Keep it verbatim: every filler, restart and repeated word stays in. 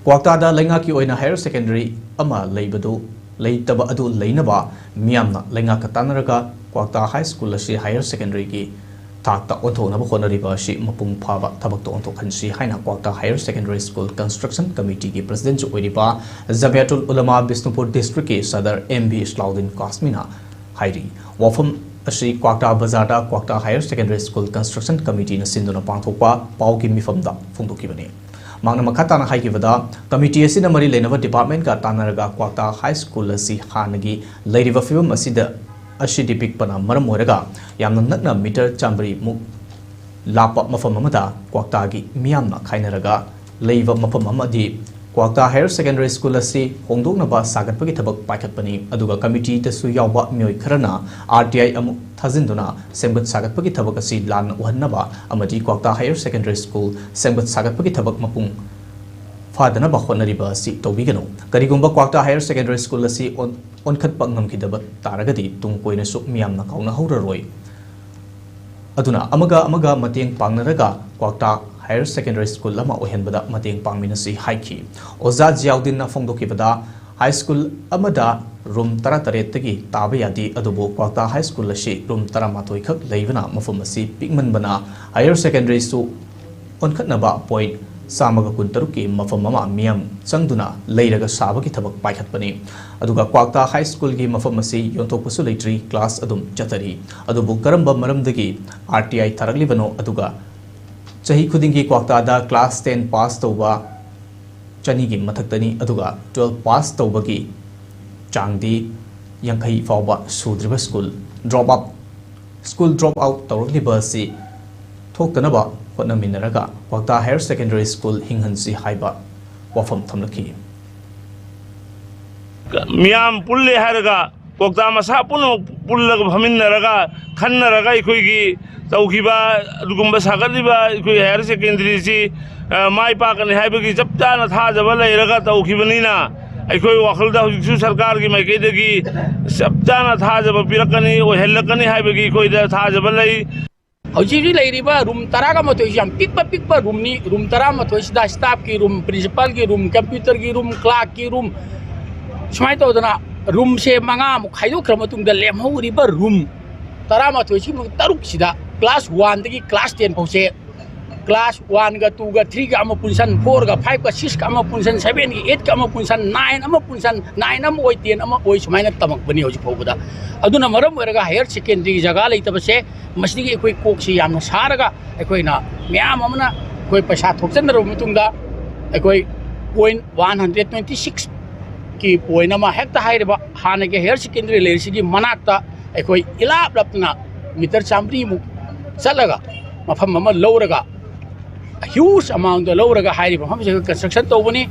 ꯀ꯭ꯋꯥꯛꯇꯥꯗ ꯂꯩꯉꯥꯛꯀꯤ ꯑꯣꯏꯅ higher secondary ꯑꯃ ꯂꯩꯕꯗꯨ, ꯂꯩꯇꯕ ꯑꯗꯨ ꯂꯩꯅꯕ ꯃꯤꯌꯥꯝꯅ ꯂꯩꯉꯥꯛꯀ ꯇꯥꯟꯅꯔꯒ ꯀ꯭ꯋꯥꯛꯇꯥ High School ꯑꯁꯤ higher secondary ꯒꯤ ꯊꯥꯛꯇ ꯑꯣꯟꯊꯣꯛꯅꯕ ꯍꯣꯠꯅꯔꯤꯕ ꯑꯁꯤ ꯃꯄꯨꯡ ꯐꯥꯕ ꯊꯕꯛꯇ ꯑꯣꯟꯊꯣꯛꯍꯟꯁꯤ ꯍꯥꯏꯅ ꯀ꯭ꯋꯥꯛꯇꯥ Higher Secondary School Construction Committee ꯒꯤ President ꯁꯨ ꯑꯣꯏꯔꯤꯕ ꯖꯃꯤꯌꯥꯇꯨꯜ ꯎꯂꯃꯥ ꯕꯤꯁꯅꯨꯄꯨꯔ District ꯀꯤ ꯁꯗꯔ ꯑꯦꯝ ꯚꯤ ꯏꯁꯂꯥꯎꯗꯤꯟ ꯀꯥꯁꯃꯤꯅ ꯍꯥꯏꯔꯤ꯫ ꯋꯥꯐꯝ ꯑꯁꯤ ꯀ꯭ꯋꯥꯛꯇꯥ ꯕꯖꯥꯔꯗ ꯀ꯭ꯋꯥꯛꯇꯥ Higher Secondary School Construction Committee ꯅ ꯁꯤꯟꯗꯨꯅ ꯄꯥꯡꯊꯣꯛꯄ ꯄꯥꯎꯒꯤ ꯃꯤꯐꯝꯗ ꯐꯣꯡꯗꯣꯛꯈꯤꯕꯅꯤ꯫ ꯃꯍꯥꯛꯅ ꯃꯈꯥ ꯇꯥꯅ ꯍꯥꯏꯈꯤꯕꯗ, committee ꯑꯁꯤꯅ ꯃꯔꯤ ꯂꯩꯅꯕ department ꯀ ꯇꯥꯟꯅꯔꯒ ꯀ꯭ꯋꯥꯛꯇꯥ High School ꯑꯁꯤ ꯍꯥꯟꯅꯒꯤ ꯂꯩꯔꯤꯕ ꯐꯤꯕꯝ ꯑꯁꯤꯗ, ꯑꯁꯤꯗꯤ ꯄꯤꯛꯄꯅ ꯃꯔꯝ ꯑꯣꯏꯔꯒ ꯌꯥꯝꯅ ꯅꯛꯅ meter ꯆꯥꯃꯔꯤ ꯃꯨꯛ ꯂꯥꯞꯄ ꯃꯐꯝ ꯑꯃꯗ ꯀ꯭ꯋꯥꯛꯇꯥꯒꯤ ꯃꯤꯌꯥꯝꯅ ꯈꯥꯏꯅꯔꯒ ꯂꯩꯕ ꯃꯐꯝ ꯑꯃꯗꯤ ꯀ꯭ꯋꯥꯛꯇꯥ Higher Secondary School ꯑꯁꯤ ꯍꯣꯡꯗꯣꯛꯅꯕ ꯁꯥꯒꯠꯄꯒꯤ ꯊꯕꯛ ꯄꯥꯏꯈꯠꯄꯅꯤ꯫ ꯑꯗꯨꯒ committee ꯗꯁꯨ ꯌꯥꯎꯕ ꯃꯤꯑꯣꯏ ꯈꯔꯅ ꯑꯥꯔ ꯇꯤ ꯑꯥꯏ ꯑꯃꯨꯛ ꯊꯥꯖꯤꯟꯗꯨꯅ ꯁꯦꯝꯒꯠ ꯁꯥꯒꯠꯄꯒꯤ ꯊꯕꯛ ꯑꯁꯤ ꯂꯥꯟꯅ ꯎꯍꯟꯅꯕ ꯑꯃꯗꯤ ꯀ꯭ꯋꯥꯛꯇꯥ Higher Secondary School ꯁꯦꯝꯒꯠ ꯁꯥꯒꯠꯄꯒꯤ ꯊꯕꯛ ꯃꯄꯨꯡ ꯐꯥꯗꯅꯕ ꯍꯣꯠꯅꯔꯤꯕ ꯑꯁꯤ ꯇꯧꯕꯤꯒꯅꯨ꯫ ꯀꯔꯤꯒꯨꯝꯕ ꯀ꯭ꯋꯥꯛꯇꯥ Higher Secondary School ꯑꯁꯤ ꯑꯣꯟ-, ꯑꯣꯟꯈꯠꯄ ꯉꯝꯈꯤꯗꯕ ꯇꯥꯔꯒꯗꯤ ꯇꯨꯡ ꯀꯣꯏꯅꯁꯨ ꯃꯤꯌꯥꯝꯅ ꯀꯥꯎꯅꯍꯧꯔꯔꯣꯏ꯫ ꯑꯗꯨꯅ ꯑꯃꯒ ꯑꯃꯒ ꯃꯇꯦꯡ ꯄꯥꯡꯅꯔꯒ ꯀ꯭ꯋꯥꯛꯇꯥ Higher Secondary School ꯑꯃ ꯑꯣꯏꯍꯟꯕꯗ ꯃꯇꯦꯡ ꯄꯥꯡꯃꯤꯟꯅꯁꯤ ꯍꯥꯏꯈꯤ꯫ ꯑꯣꯖꯥ ꯖꯤꯌꯥꯎꯗꯤꯟꯅ ꯐꯣꯡꯗꯣꯛꯈꯤꯕꯗ, high school ꯑꯃꯗ room ꯇꯔꯥꯇꯔꯦꯠꯇꯒꯤ ꯇꯥꯕ ꯌꯥꯗꯦ, ꯑꯗꯨꯕꯨ ꯀ꯭ꯋꯥꯛꯇꯥ High School ꯑꯁꯤ room ꯇꯔꯥꯃꯥꯊꯣꯏ ꯈꯛ ꯂꯩꯕꯅ ꯃꯐꯝ ꯑꯁꯤ ꯄꯤꯛꯃꯟꯕꯅ higher secondary ꯁꯨ ꯑꯣꯟꯈꯠꯅꯕ point ꯆꯥꯝꯃꯒ ꯀꯨꯟꯇꯔꯨꯛꯀꯤ ꯃꯐꯝ ꯑꯃ ꯃꯤꯌꯥꯝ ꯆꯪꯗꯨꯅ ꯂꯩꯔꯒ ꯁꯥꯕꯒꯤ ꯊꯕꯛ ꯄꯥꯏꯈꯠꯄꯅꯤ꯫ ꯑꯗꯨꯒ ꯀ꯭ꯋꯥꯛꯇꯥ High School ꯒꯤ ꯃꯐꯝ ꯑꯁꯤ ꯌꯣꯟꯊꯣꯛꯄꯁꯨ ꯂꯩꯇ꯭ꯔꯤ, class ꯑꯗꯨꯝ ꯆꯠꯊꯔꯤ꯫ ꯑꯗꯨꯕꯨ ꯀꯔꯝꯕ ꯃꯔꯝꯗꯒꯤ ꯑꯥꯔ ꯇꯤ ꯑꯥꯏ ꯊꯥꯔꯛꯂꯤꯕꯅꯣ? ꯑꯗꯨꯒ ꯆꯍꯤ ꯈꯨꯗꯤꯡꯒꯤ ꯀ꯭ꯋꯥꯛꯇꯥꯗ class ten pass ꯇꯧꯕ ꯆꯅꯤꯒꯤ ꯃꯊꯛꯇꯅꯤ, ꯑꯗꯨꯒ twelve pass ꯇꯧꯕꯒꯤ ꯆꯥꯡꯗꯤ ꯌꯥꯡꯈꯩ ꯐꯥꯎꯕ ꯁꯨꯗ꯭ꯔꯤꯕ school drop out, school drop out ꯇꯧꯔꯛꯂꯤꯕ ꯑꯁꯤ ꯊꯣꯛꯇꯅꯕ ꯍꯣꯠꯅꯃꯤꯟꯅꯔꯒ ꯀ꯭ꯋꯥꯛꯇꯥ Higher Secondary School ꯍꯤꯡꯍꯟꯁꯤ ꯍꯥꯏꯕ ꯋꯥꯐꯝ ꯊꯝꯂꯛꯈꯤ꯫ ꯃꯤꯌꯥꯝ ꯄꯨꯜꯂꯦ ꯍꯥꯏꯔꯒ ꯀ꯭ꯋꯥꯛꯇꯥ ꯃꯁꯥ ꯄꯨꯝꯅꯃꯛ ꯄꯨꯜꯂꯒ ꯐꯝꯃꯤꯟꯅꯔꯒ ꯈꯟꯅꯔꯒ ꯑꯩꯈꯣꯏꯒꯤ ꯇꯧꯈꯤꯕ ꯑꯗꯨꯒꯨꯝꯕ ꯁꯥꯒꯠꯂꯤꯕ ꯑꯩꯈꯣꯏ higher secondary ꯁꯤ, ꯑ, ꯃꯥꯏ ꯄꯥꯛꯀꯅꯤ ꯍꯥꯏꯕꯒꯤ ꯆꯞ ꯆꯥꯅ ꯊꯥꯖꯕ ꯂꯩꯔꯒ ꯇꯧꯈꯤꯕꯅꯤꯅ, ꯑꯩꯈꯣꯏ ꯋꯥꯈꯜꯗ ꯍꯧꯖꯤꯛꯁꯨ ꯁꯔꯀꯥꯔꯒꯤ ꯃꯥꯏꯀꯩꯗꯒꯤ ꯆꯞ ꯆꯥꯅ ꯊꯥꯖꯕ ꯄꯤꯔꯛꯀꯅꯤ, ꯑꯣꯏꯍꯜꯂꯛꯀꯅꯤ ꯍꯥꯏꯕꯒꯤ ꯑꯩꯈꯣꯏꯗ ꯊꯥꯖꯕ ꯂꯩ꯫ ꯍꯧꯖꯤꯛ ꯍꯧꯖꯤꯛ ꯂꯩꯔꯤꯕ ꯔꯨꯝ ꯇꯔꯥꯒ ꯃꯥꯊꯣꯏꯁꯤ ꯌꯥꯝ ꯄꯤꯛꯄ ꯄꯤꯛꯄ ꯔꯨꯝꯅꯤ꯫ ꯔꯨꯝ ꯇꯔꯥꯃꯥꯊꯣꯏꯁꯤꯗ ꯁ꯭ꯇꯥꯐꯀꯤ ꯔꯨꯝ, ꯄ꯭ꯔꯤꯟꯁꯤꯄꯥꯜꯒꯤ ꯔꯨꯝ, ꯀꯝꯄ꯭ꯌꯨꯇꯔꯒꯤ ꯔꯨꯝ, ꯀ꯭ꯂꯥꯔꯛꯀꯤ ꯔꯨꯝ, ꯁꯨꯃꯥꯏꯅ ꯇꯧꯗꯅ ꯔꯨꯝꯁꯦ ꯃꯉꯥꯃꯨꯛ ꯈꯥꯏꯗꯣꯛꯈ꯭ꯔ ꯃꯇꯨꯡꯗ ꯂꯦꯝꯍꯧꯔꯤꯕ ꯔꯨꯝ ꯇꯔꯥꯃꯥꯊꯣꯏꯁꯤꯃꯨꯛ ꯇꯔꯨꯛꯁꯤꯗ class one ꯗꯒꯤ class ten ꯐꯥꯎꯁꯦ, class one ꯒ two ꯒ three ꯒ ꯑꯃ ꯄꯨꯟꯁꯟ, four ꯒ five ꯒ six ꯒ ꯑꯃ ꯄꯨꯟꯁꯟ, seven ꯒ eight ꯒ ꯑꯃ ꯄꯨꯟꯁꯟ, nine ꯑꯃ ꯄꯨꯟꯁꯟ, nine ꯑꯃ ꯑꯣꯏ, ten ꯑꯃ ꯑꯣꯏ, ꯁꯨꯃꯥꯏꯅ ꯇꯝꯃꯛꯄꯅꯤ ꯍꯧꯖꯤꯛ ꯐꯥꯎꯕꯗ꯫ ꯑꯗꯨꯅ ꯃꯔꯝ ꯑꯣꯏꯔꯒ higher secondary ꯖꯒꯥ ꯂꯩꯇꯕꯁꯦ, ꯃꯁꯤꯗꯒꯤ ꯑꯩꯈꯣꯏ ꯀꯣꯛꯁꯤ ꯌꯥꯝꯅ ꯁꯥꯔꯒ, ꯑꯩꯈꯣꯏꯅ ꯃꯌꯥꯝ ꯑꯃꯅ ꯑꯩꯈꯣꯏ ꯄꯩꯁꯥ ꯊꯣꯛꯆꯟꯅꯔꯕ ꯃꯇꯨꯡꯗ, ꯑꯩꯈꯣꯏ point one hundred twenty six ꯀꯤ point ꯑꯃ ꯍꯦꯛꯇ ꯍꯥꯏꯔꯤꯕ ꯍꯥꯟꯅꯒꯤ higher secondary ꯂꯩꯔꯤꯁꯤꯒꯤ ꯃꯅꯥꯛꯇ ꯑꯩꯈꯣꯏ ꯏꯂꯥꯞ ꯂꯥꯞꯇꯅ meter ꯆꯥꯃꯔꯤꯃꯨꯛ ꯆꯠꯂꯒ ꯃꯐꯝ ꯑꯃ ꯂꯧꯔꯒ, huge amount ꯂꯧꯔꯒ ꯍꯥꯏꯔꯤꯕ ꯃꯐꯝꯁꯤꯗ construction ꯇꯧꯕꯅꯤ꯫